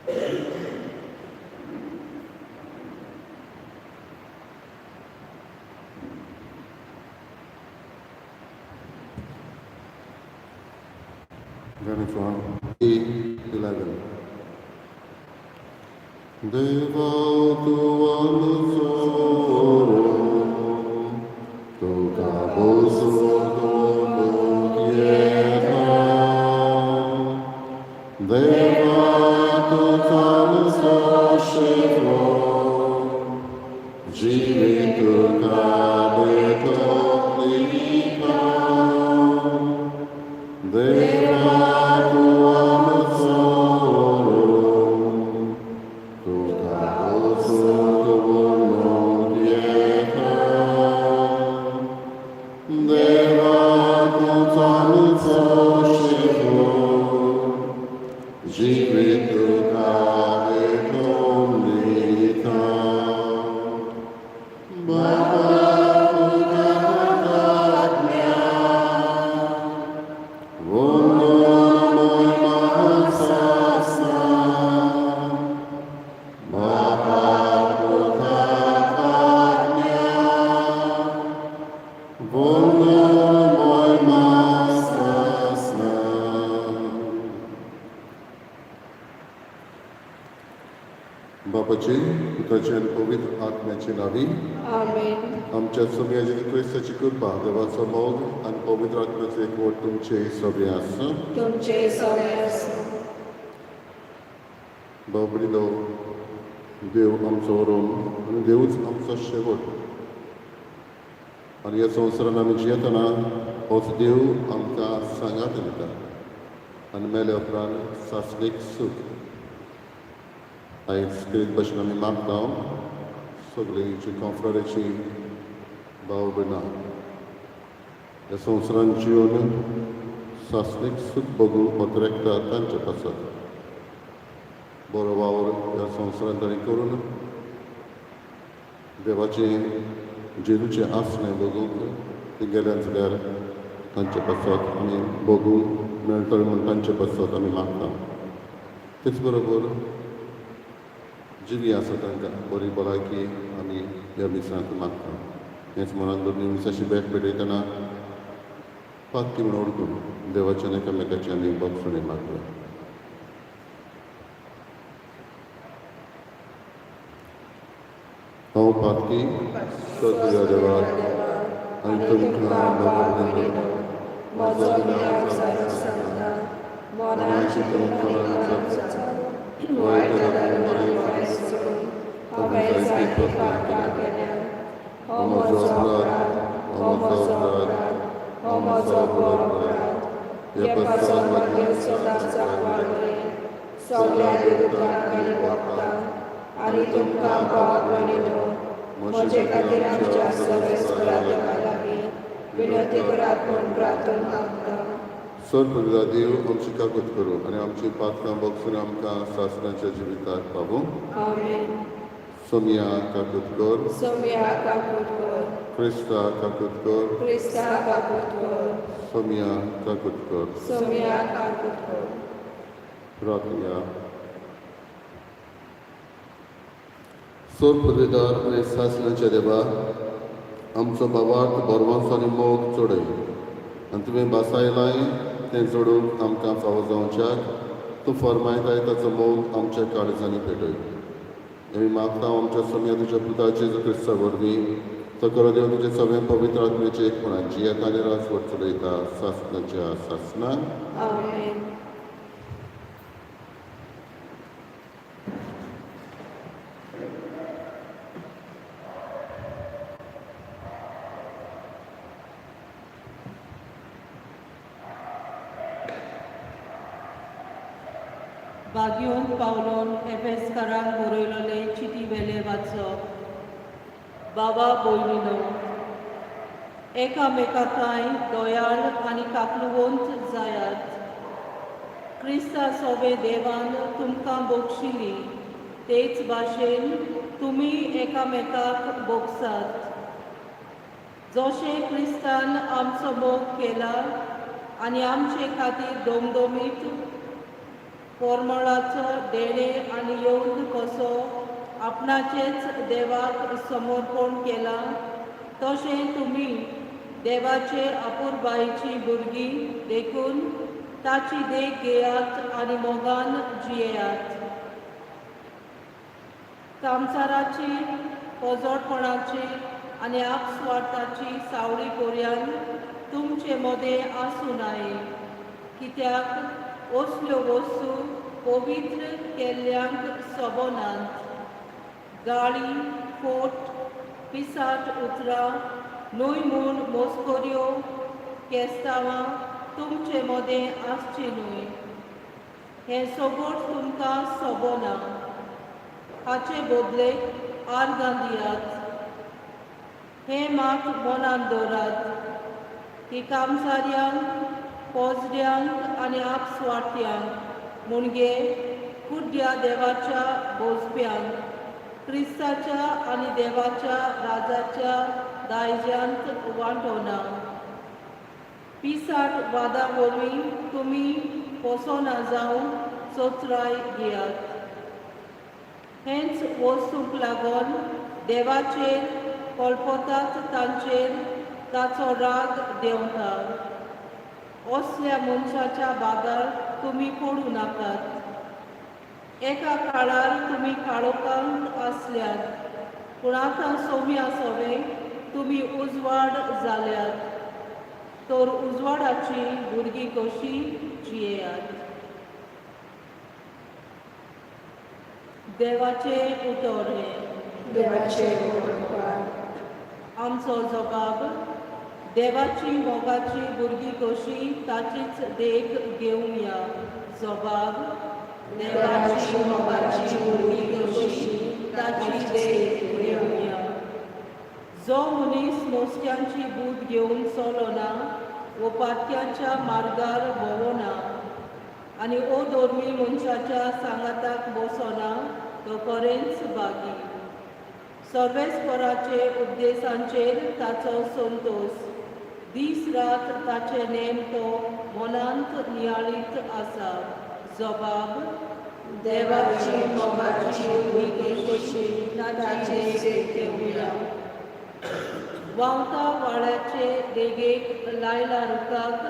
Going from E11. Deva tu amsoro, tu kaboso kieta. Deva tu tamso shivro, jivitu kabeto lika. Deva tu amsoro, tu kaboso kieta. Deva tu tamso shivro, jivitu kabeto lika. Baba tu Mahasasna, Baba tu Vono Mahasasna. बापाचे, पुताचे आनी पवित्र आत्म्याचे नावी. आमेन. आमच्या सोम्या जेजू क्रिस्ताची कृपा, देवाचो मोग आनी पवित्र आत्म्याचो एकवट तुमचे सगळे आसूं. तुमचे सगळे आसूं. भाव भयणींनो, देव आमचो रोम आनी देवूच आमचो शेवट आनी ह्या संवसारान आमी जियेतना होच देव आमकां सांगात दिता आनी मेले उपरांत सासणीक सूख. आयज क्रित भशेन आमी मागता सगळीं जी कॉन्फ्रारीची भाव भयणां ह्या संवसारान जिवन सासणीक सूख भोगूंक पत्रेकता तांचे पासत, बरो वावर ह्या संवसारांत तांणी करून देवाचें जेजूचें आसणें भोगूंक ती गेल्यात जाल्यार तांचे पासत आमी भोगूंक मेळटलें म्हूण तांचे पासत आमी मागता. तेच बरोबर जिवी आसा तांकां बरी भलायकी आमी ह्या मिसांत मागता. हेंच मनान धरून मिसाची भेट भेटयतना पातकी म्हूण वळखून देवाच्या एकामेकाची आमी भोगसणी मागया. हांव पातकी सगळ्या देवाक आनी तुमकां भाव भयणींनो म्हजो गुन्यांव सांगता, मनाची वायट गजालींनी वायट चलून हांवें जायतीं पापां केल्यांत. हो म्हजो अपराध, हो म्हजो अपराध, हो म्हजो व्हड अपराध. हे पासून मागीर सदांच वाडले सगळ्या देवतांक आनी भक्तांक आनी तुमकां भाव भयणींनो म्हजे खातीर आमच्या सगळे देवा लागीं विनंती करात म्हूण प्रार्थना मागता. सर पवित्र देव आमची काकूत करूं आनी आमची पातकां भोगसून आमकां सासणाच्या जिविताक पावूं. आमेन. सोमिया काकूत कर. सोमया काकूत कर. क्रिस्ता काकूत कर. क्रिस्ता काकूत कर. सोमिया काकूत कर. सोमया काकूत कर. प्रार्थना. सोर पदवीदार आनी सासणाच्या देवा, आमचो बाबार्थ बरवांचो आनी मोग चडय आनी तुवें भासायलाय तें जोडूंक आमकां फावो जावच्याक तूं फरमायताय ताचो मोग आमच्या काळजांनी पेटय. आमी मागता आमच्या सोम्या तुज्या पुता जेजू क्रिस्ता वरवीं, तो खरो देव तुजे सगळें पवित्र आत्म्याचे एकपणान जियेता आनी राजवट चलयता सासणाच्या सासणाक. आमेन. बागयोन पावलोन एफेसकारांक बरयलोले चिटी वेले वाचप. बाबा भयणीनो, एकामेका थांय दयाळ आनी काकलुवंत जायात. क्रिस्ता सोबे देवान तुमकां बक्षिली तेच भाशेन तुमी एकामेकाक भोगसात. जशें क्रिस्तान आमचो मोग केला आनी आमचे खातीर दोमदोमीत पोरमळाचो देणे आनी येवन कसो आपणाचेच देवाक समर्पण केलां तशें तुमी देवाचे अपुरबायेची भुरगीं देखून ताची देख घेयात आनी मोगान जियेयात. कामसाराची, पोजोडपणाची आनी आपस्वार्थाची सावळी पर्यान तुमचे मदें आसूं नये, कित्याक असल्यो वस्तू पवित्र केल्ल्यांक सोबनात. गाळी, फोट, पिसाट उतरां न्हय म्हूण मोस्कोऱ्यो केस्तांवां तुमचे मदें आसचीं न्हय. हें सगळें तुमकां सोबना. हाचे बदलेक आर्गां दियात. हें मात मनांत दवरात की कामसाऱ्यांक, पोजड्यांक आनी आपस्वार्थ्यांक म्हणजे कुड्ड्या देवाच्या बोजप्यांक क्रिस्ताच्या आनी देवाच्या राजाच्या दायज्यांत वांटो ना. पिसाट वादा वरवीं तुमी पोसोना जावन चोचराय घेयात. हेंच वस्तूंक लागून देवाचेर कल्पतात तांचेर ताचो राग देंवता. असल्या मनशाच्या बागार तुमी पडूं नाकात. एका काळार तुमी काळोखांत आसल्यात, पूण आतां सोम्या सोवे तुमी उजवाड जाल्यात, तर उजवाडाची भुरगीं कशीं जियेयात. देवाचें उतर हें. देवाचे उपकार. आमचो जबाब देवाची मोगाची भुरगीं कशी ताचीच देख घेवया. जबाब देवाची मोगाची भुरगीं कशी ताची देख घेवया. जो मनीस नुस्त्यांची बूद घेवन चलना वो पातक्यांच्या मार्गार भोंवना आनी ओ धर्मी मनशाच्या सांगाताक बसना तो खरेंच बागी. सर्वेस्पराचे उपदेशांचेर ताचो संतोश, दीस रात ताचे नेम तो मनांत नियाळीत आसा. जबाब देवाची मोगाची भुरगीं कशी ताची देख घेवया. व्हांवता वाळ्याचे देगेक लायला रुखाक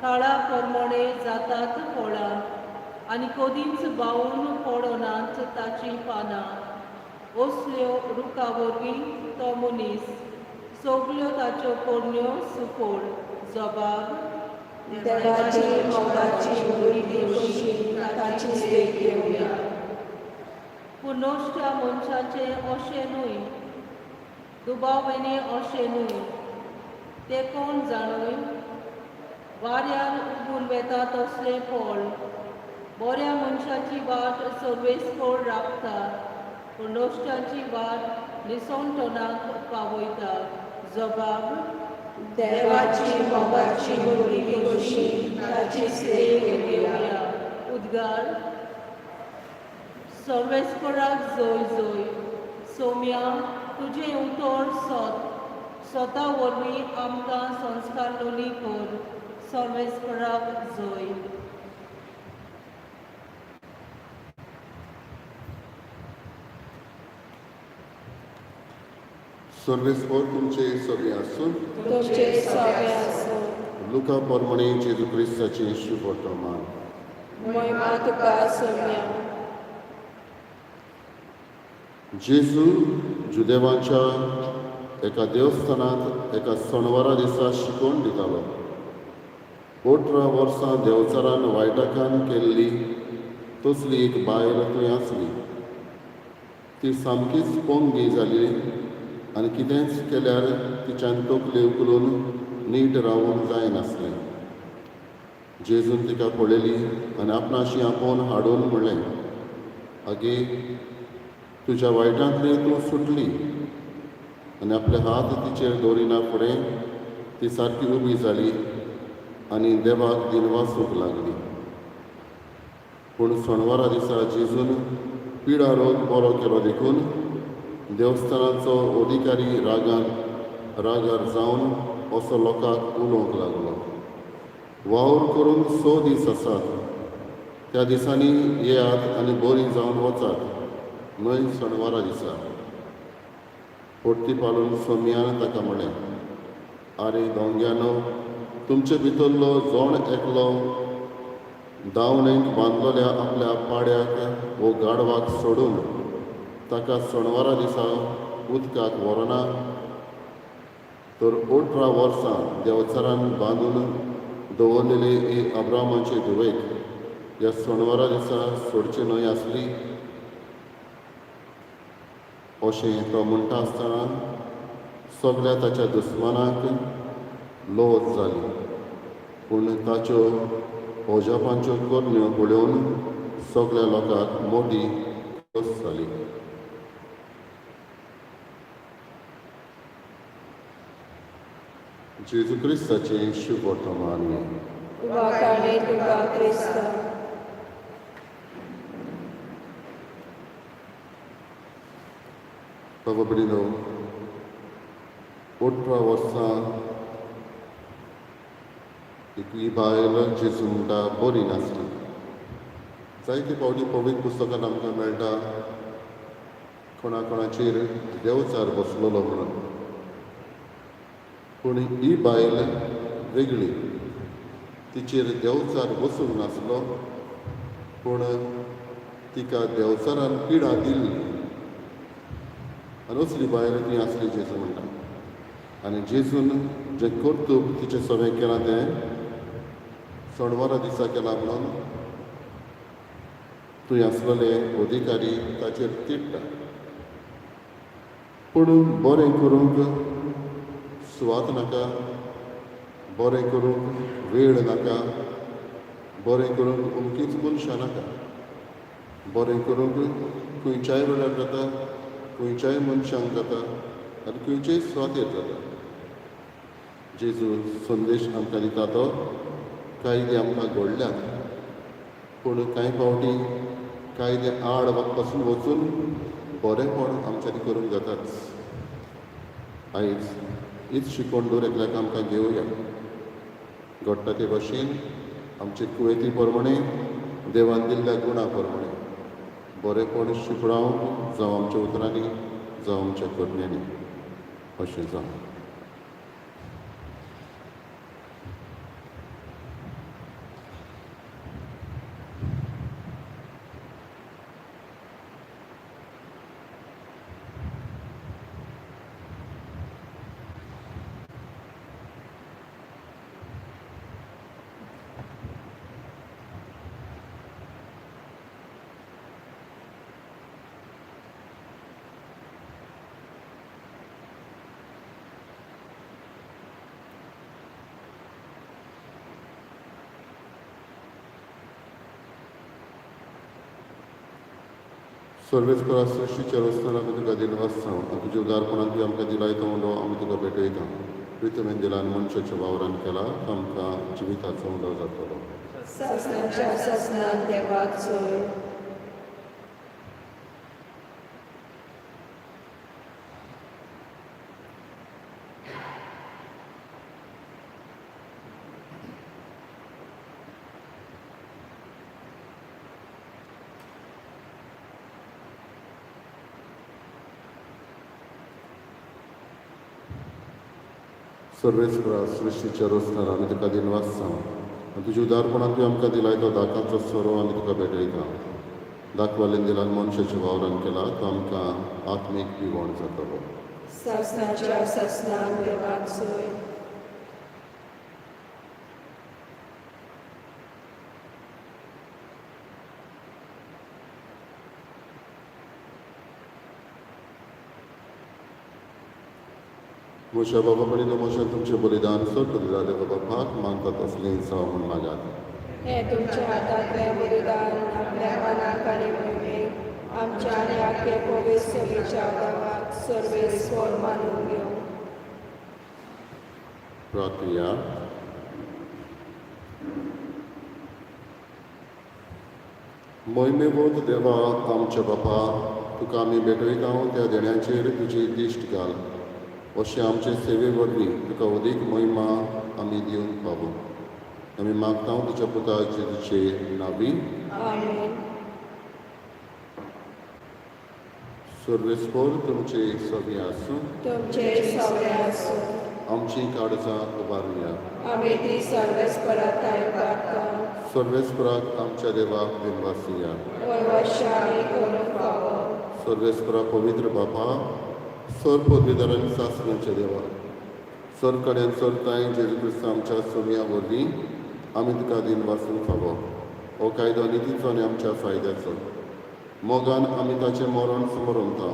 काळा प्रमाणे जातात फळां आनी कदींच बावून पडनात ताचीं पानां. असल्यो रुखा वरवीं तो मनीस सगल्यो ताच्यो करण्यो सुफळ. जबाब देवाची मोगाची भुरगीं कशी ताची देख घेवया. पूण नश्ट्या मनशाचें अशें न्हय, दुबावेने अशें न्हय. ते कोण जाणूय वाऱ्यार उबून वेता तसलें फळ. बऱ्या मनशाची वाट सर्वेस्पर राखता, पूण नश्ट्याची वाट निसणटणाक पावयता. जबाब देवाची मोगाची भुरगीं कशी ताची देख घेवया. उद्गार सर्वेस्पराक जय जय. सोम्या, तुजें उतर सत. स्वता वरवीं आमकां संस्कार लोली कर. सर्वेस्पराक जय. सर्वेस्पर तुमचे सगळे आसून. तुमचे सगळे आसूं. लुका परमणे जेजू क्रिस्ताचें शुभवर्तमान. महिमा तुका सोम्या. जेजू जुदेवांच्या एका देवस्थानांत एका सणवारा दिसा शिकोवन दितालो. 18 वर्सां देवचारान वायटाकान केल्ली तसली एक बायल थंय आसली. ती सामकीच पोंगी जाली आनी कितेंच केल्यार तिच्यान तकली उखलून नीट रावूंक जायनासलें. जेजून तिका पळयली आनी आपणाशी आपोवन हाडून म्हणलें, आगे, तुज्या वायटांतली तूं सुटली. आनी आपले हात तिचेर दवरिना फुडें ती सारकी उबी जाली आनी देवाक दिनवासूंक लागली. पूण सणवारा दिसा जेजून पिडा रोग बरो केलो देखून देवस्थानाचो अधिकारी रागान रागार जावन असो लोकांक उलोवंक लागलो, वावर करूंक 6 दीस आसात. त्या दिसांनी येयात आनी बरीं जावन वचात, न्हय सणवारा दिसा. परती पालून सोमयान ताका म्हळें, आरे दोंग्यानो, तुमचे भितरलो जोण एकलो दावणेक बांदलेल्या आपल्या पाड्याक वो गाडवाक सोडून ताका सणवारा दिसा उदकाक व्हरना? तर 18 वर्सां देवचारान बांदून दवरलेले ए अब्रामाचे धुवेक ह्या सणवारा दिसा सोडची न्हय आसली? अशें तो म्हणटा आसतना सगल्या ताच्या दुस्मानाक लज जाली, पूण ताच्यो अजापांच्यो करण्यो पळोवन सगल्या लोकांक मोटी खोस जाली. जेजू क्रिस्ताचें शुभवर्तमान. वाकाणे तुका क्रिस्ता. बाबा भयणीनो, 18 वर्सां एकली बायल जेजू म्हणटा बरी नासली. जायते फावटी पवित्र पुस्तकान आमकां मेळटा कोणा कोणाचेर देवचार बसलेलो म्हणून, पूण ही बायल वेगळी. तिचेर देवचार बसूंक नासलो, पूण तिका देवचारान पिडा दिल्ली आनी असली बायल ती आसली जेजू म्हणटा. आनी जेजून जें कर्तूब तिचें सगळें केलां तें सणवारा दिसा केलां म्हणून थंय आसलेले अधिकारी ताचेर तिडटा. पूण बरें करूंक सुवात नाका, बरें करूंक वेळ नाका, बरें करूंक अमकीच मनशां नाका, बरें करूंक खंयच्याय वेळार जाता, खंयच्याय मनशांक जाता आनी खंयच्याय सुवातेर जाता. जेजू संदेश आमकां दिता तो कायदे आमकां घडल्यात, पूण कांय फावटी कायदे आड पासून वचून बरेंपण आमच्यांनी करूंक जाताच. आयज हीच शिकवण दर एकल्याक आमकां घेवया. घडटा ते भाशेन आमचे कुवेती प्रमाणे, देवान दिल्ल्या गुणा प्रमाणे बरेंपण शिंपडावंक जावं आमच्या उतरांनी, जावं आमच्या करण्यांनी, अशें जावं. सर्वेस्परा, सृश्टीच्या रचणार आमी तुका दिनवास जावं आनी तुज्या उदारपणान तुवें आमकां दिलाय तो उंडो आमी तुका भेटयता. प्रितमेन दिला आनी मनशाच्या वावरान केला आमकां जिविताचो उंडो जातलो. सासणाच्या सासणाक देवाक जोड. सर्वेस्परा, सृश्टीच्या रचणार आमी तुका दिनवास जावं आनी तुज्या उदारपणान तुवें आमकां दिलाय तो दाकाचो सोरो आमी तुका भेटयता. दाखवालेन दिला आनी मनशाच्या वावरान केला तो आमकां आत्मीक पिवण जातलो. सासणाच्या सासणाक देवाक जोड. म्हज्या बाबा भयणीनो, म्हज्यान तुमचें बलिदान सर्त दिला देवा बापाक मागतात असलें जावं म्हूण मागात. हें तुमच्या हातांतलें बलिदान आपल्या मनाक आनी मोहिमेक आमच्या आनी आख्खे पवित्र सभेच्या देवाक सर्वेस्पर मानून घेवं. प्रार्थुया. मोहिमेवंत देवा आमच्या बापा, तुका आमी भेटयता त्या देण्याचेर तुजी दिश्ट घाल, अशें आमचे सेवे वरवीं तुका अदीक महिमा आमी दिवंक पावूं. आमी मागता तुज्या पुता जेजूचे नावी. आमेन. सर्वेस्पोर तुमचे सगळें आसूं. तुमचे सगळे आसूं. आमची काळजां उबारुया. आमी ती सर्वेस्पराताय प्रार्थना. सर्वेस्पराक आमच्या देवाक दिनवासुया. वयवश्य आमी करूंक फावो. सर्वेस्परा पवित्र बापा, सर पदवीधर आनी सासणाच्या देवा, सर कडेन सर ताय जेजू क्रिस्त आमच्या सोमया वरवीं आमी तुका दिनवासूंक फावो. हो कायदो नितीचो आनी आमच्या फायद्याचो. मोगान आमी ताचें मरण समरमता,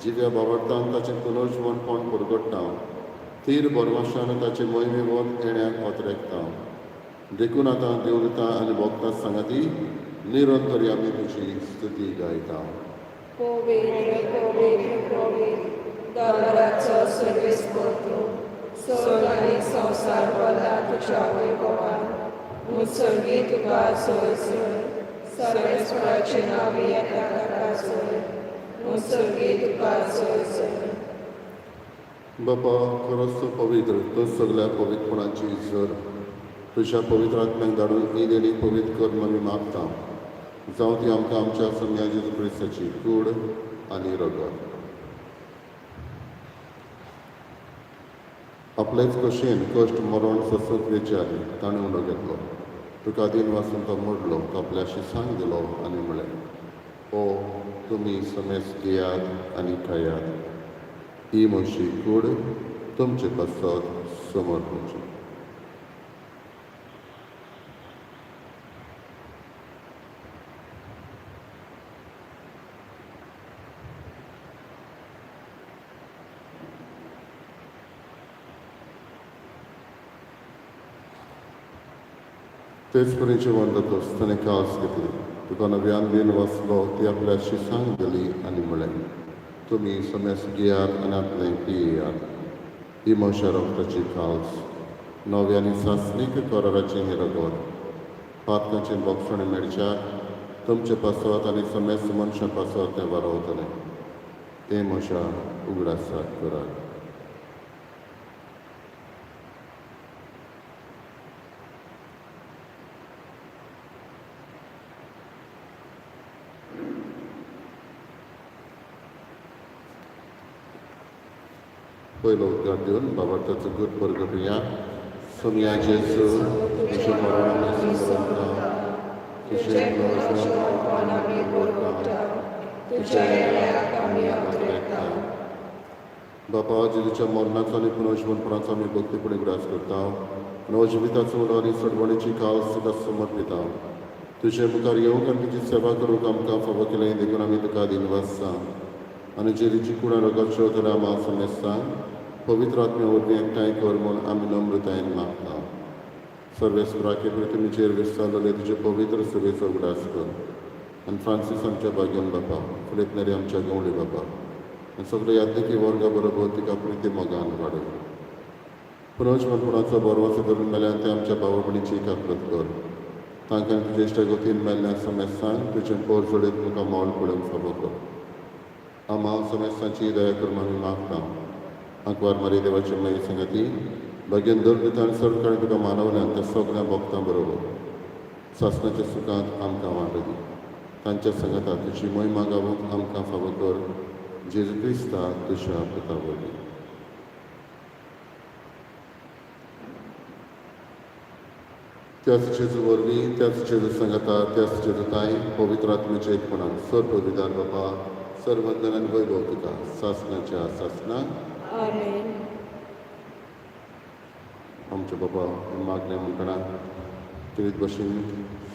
जिव्या बाबडतान ताचें पुनर्जिवनपण परगट्टा, थीर बरवाशान ताचें मोहिमेवत येण्याक अतरेकता. देखून आतां देवता आनी भक्ता सांगाती निरंतर आमी तुजी स्तुती गायता. पवित्र पवित्र पवित्र दरबाराचो सर्वेस पोरतू, स्वर्ग आनी संवसार भरला तुज्या वैभवान. मुसर्गी तुका सोय सोय, सर्वेस्पराचे नांव येता ताका सोय. मुसर्गी तुका सोय सोय. बापा, खरोच तूं पवित्र, तूं सगळ्या पवित्रपणाची जर. तुज्या पवित्र आत्म्याक धाडून ही देणी पवित्र कर म्हूण आमी मागता. जावं ती आमकां आमच्या सोम्या जेजू क्रिस्ताची कूड आनी रगत. आपलेच कशेन कश्ट मरण सोंसूंक वेचे आदी ताणें उलो घेतलो, तुका दिन वाचून तो मोडलो, तो आपल्या शिसांक दिलो आनी म्हणलें, ओ तुमी समेस घेयात आनी खायात, ही म्हजी कूड तुमचे पासत समर्पणची. तेच परी जेवण जातच ताणें कास घेतली, तुका नव्यान दिन वाचलो, ती आपल्या शिसांक दिली आनी म्हणलें, तुमी समेस घेयात आनी आपलें पियेयात, ही म्हज्या रक्ताची काल्स, नव्या आनी सासणीक कराराचें हें रगत, पातकांचें बोगसणें मेळच्याक तुमचे पासत आनी समेस्त मनशां पासत तें वारवतलें. तें म्हज्या उगडासाक करात. पयलो उद्गार दिवन बाबार्थाचो गुट परगटुया. सोमया जेजू, तुजें मरण आमी समरता, तुजें पुनर्जिवनपण आमी परगट्टा, तुज्या येण्याक आमी अतरेकता. बापा, जेजूच्या मरणाचो आनी पुनर्जिवनपणाचो आमी भक्तीपणी उगडास करता. नवजिविताचो उलो आनी सोडवणीची काल तुका समर्पिता. तुजे मुखार येवंक आनी तुजी सेवा करूंक आमकां फावो केलें देखून आमी तुका दिनवासता. आनी जेजूची कुडां रगत शेवतल्या आमा समेस्तांक पवित्र आत्म्या वरवीं एकठांय कर म्हूण आमी नम्रतायेन मागता. सर्वेस्पराके पृथ्वीचेर विस्तारलेले तुजे पवित्र सभेचो उगडास कर आनी फ्रांसीस आमच्या भाग्यान बापा, फिलिप नेरी आमच्या गवळी बापा आनी सगळे याज्ञिकी वर्गा बरोबर तिका प्रिती मोगान वाडय. पुनर्जमनपणाचो बरवासो धरून मेल्यान ते आमच्या भावपणीची काकलत कर. तांकां तुजे इश्टागतीन मेल्ल्या समेस्तांक तुजें पोर जोडीत तुका मोल पळोवंक फावो कर. आमा समेस्तांची दया कर आमी मागता. आंकवार मारी देवाची माई संगती भाग्यान दर आनी सर्व कडेन तुका मानवल्यान त्या सगळ्या भक्तां बरोबर सासणाच्या सुखांत आमकां वांटो दी. तांच्या संगता तुजी मोहिमा गावूंक आमकां फावो कर. जेजू क्रिस्ता तुज्या पुता वरवीं. त्याच जेजू वरवीं, त्याच जेजू संगता, त्याच जेजू ताई पवित्र आत्म्याच्या एकपणान सर पवित्र बापा, सर वंदन आनी वैभव तुका सासणाच्या सासणाक. आमेन. आमच्या बाबा मागणें म्हणटना तिरीत भशेन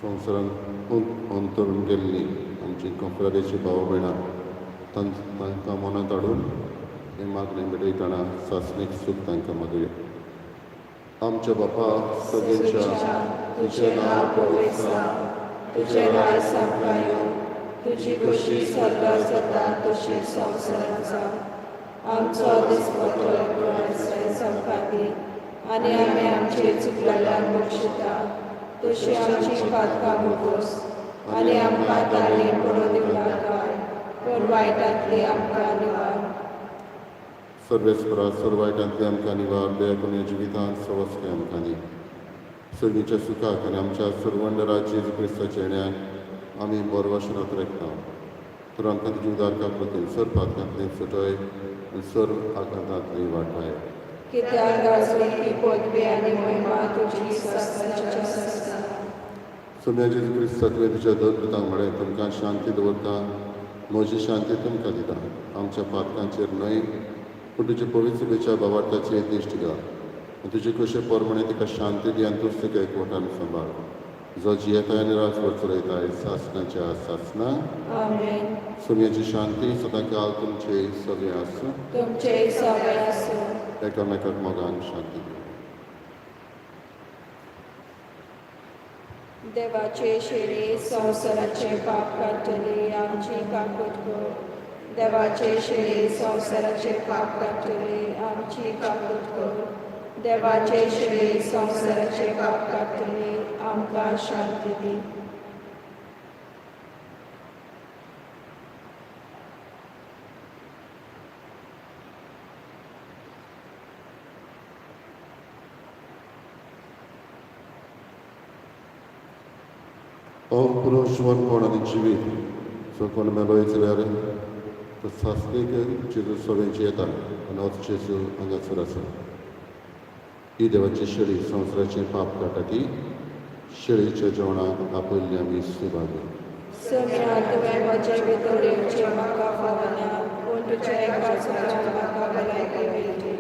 संवसारांत अंतरून गेल्ली आमची कोंफ्रादेची भाव भयणां तांकां मनांत हाडून हें मागणें मिटयतना सासणीक सूख तांकां मागुया. आमच्या बापा सगळ्यांच्या, तुजें नांव पवित्र जावं, तुजें राज सामकां येवं, तुजी खोशी स्वर्गार जाता तशी संवसारांत जावं. आमचो दिसपट्टो आयज आमकां दी आनी आमी आमचे चुकलेल्यांक बक्षिता तशी आमची पातकां भोगोस आनी आमकां तारीं पडून दिवं नाका, पूण वायटांतली आमकां निवार. सर्वेस्परा, सर्व वायटांतली आमकां निवार. दया करून जिवितांत सवस्के आमकां दी. सर्गीच्या सुखाक आनी आमच्या सर्वंडरा जेजू क्रिस्ताच्या येण्याक आमी बरवशनात रेखता. तर आमकां तुजी उदारका प्रती सर्व पातकांतली सुटय आनी सर्व आघातांतली वाटाय. कित्याक गाजली पदवी आनी महिमा तुजी ससनाच्या ससना. सोम्या जेजू क्रिस्ता, तुवें तुज्या दोन दुतांक म्हळें, तुमकां शांती दवरता, म्हजी शांती तुमकां दिता. आमच्या पातकांचेर न्हय पूण तुजे पवित्र सभेच्या भावार्थाचेर दिश्ट घाल आनी तुजे कशे प्रमाणे तिका शांती दी आनी तूंच तिका एकवटान सांबाळ, जो जियेताय आनी राजवट चलयताय सासणाच्या सासना. आमेन. सोम्याची शांती सदांकाल तुमचे सगळें आसूं. तुमचे सगळे आसूं. एकामेकाक मोगान शांती दी. देवाचे शेरी संवसाराचे पाप काडटली आमची काकूत कर. देवाचे शेरी संवसाराचे पाप काडटली आमची काकूत कर. देवाचे शेरी संवसाराचे पाप काडटली आमकां शांती दी. हो पुनर्जिवनपण आनी जिवीत, जो कोण मेलो जाल्यार तो सासणीक जेजू सगळ्यांची येता आनी होच जेजू हांगासर आसा. ही देवाची शेळी संवसाराचें पाप काडटा ती शेळीच्या जेवणाक आपयल्ली आमी सुभागी. सोम्या, तुवें म्हजे भितर येवचें म्हाका फावना, पूण तुज्या एका उतरान म्हाका भलायकी मेळटली.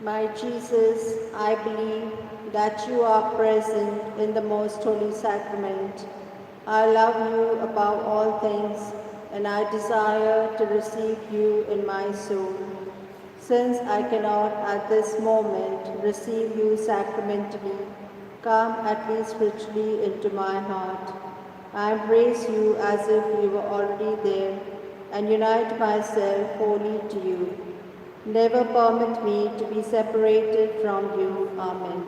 My Jesus, I believe that you are present in the most holy sacrament. I love you above all things, and I desire to receive you in my soul. Since I cannot at this moment receive you sacramentally, come at least spiritually into my heart. I embrace you as if you were already there, and unite myself wholly to you. Never permit me to be separated from you. Amen.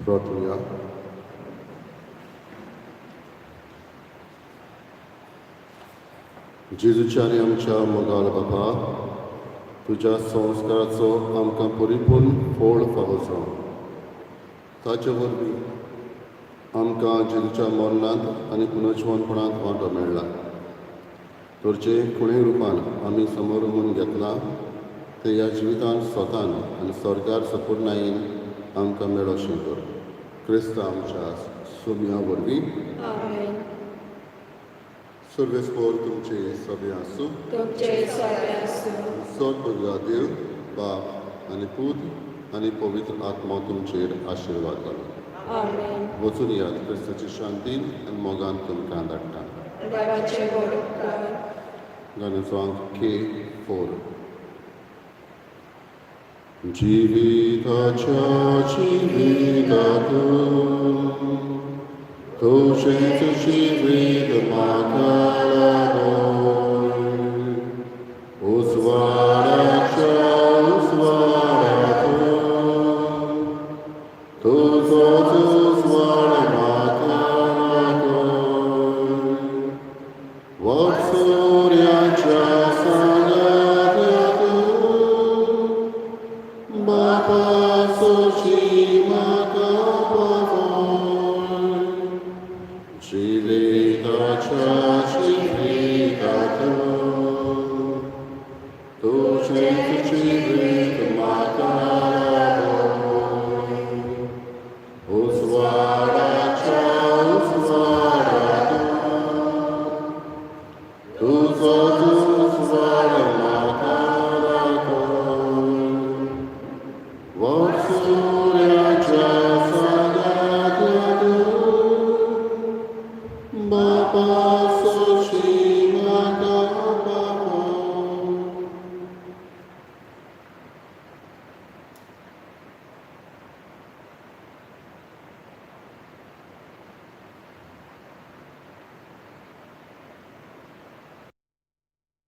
प्रार्थुया. जेजूच्या आनी आमच्या मोगाळ बापा, तुज्या संस्काराचो आमकां परिपूर्ण फळ फावो जावं. ताचे वरवीं आमकां जेजूच्या मरणांत आनी पुनर्जिवनपणांत वांटो मेळ्ळा. तर जे खुणे रुपान आमी समोर म्हणून घेतलां ते ह्या जिवितांत स्वतान आनी स्वर्गार सपूर्णायेन आमकां मेळोशें कर, क्रिस्त आमच्या सोम्या वरवीं. आमेन. सर्वेस्पोर तुमचे सगळे आसूं. तुमचे सगळे आसूं. स्वर्ग देव बाप आनी पूत आनी पवित्र आत्मो तुमचेर आशिर्वाद घालूं. आमेन. वचून यात, क्रिस्ताची शांतीन आनी मोगान तुमकां धाडटा. देवाचे व्हड उपकार. गाण्याचो अंक K4. जिविताच्या जिवितात तुजेंच जिवीत म्हाका लाभोय, उजवाडाच्या उजवाडात तुजोच उजवाड म्हाका दाखय. वत्सुर्याच्या सांगात्यात बापा सोशी म्हाका पावय. जिविताच्या जिवितात तुजेंच जिवीत म्हाका लाभोय, उजवाडाच्या उजवाडात तुजोच उजवाड म्हाका दाखय.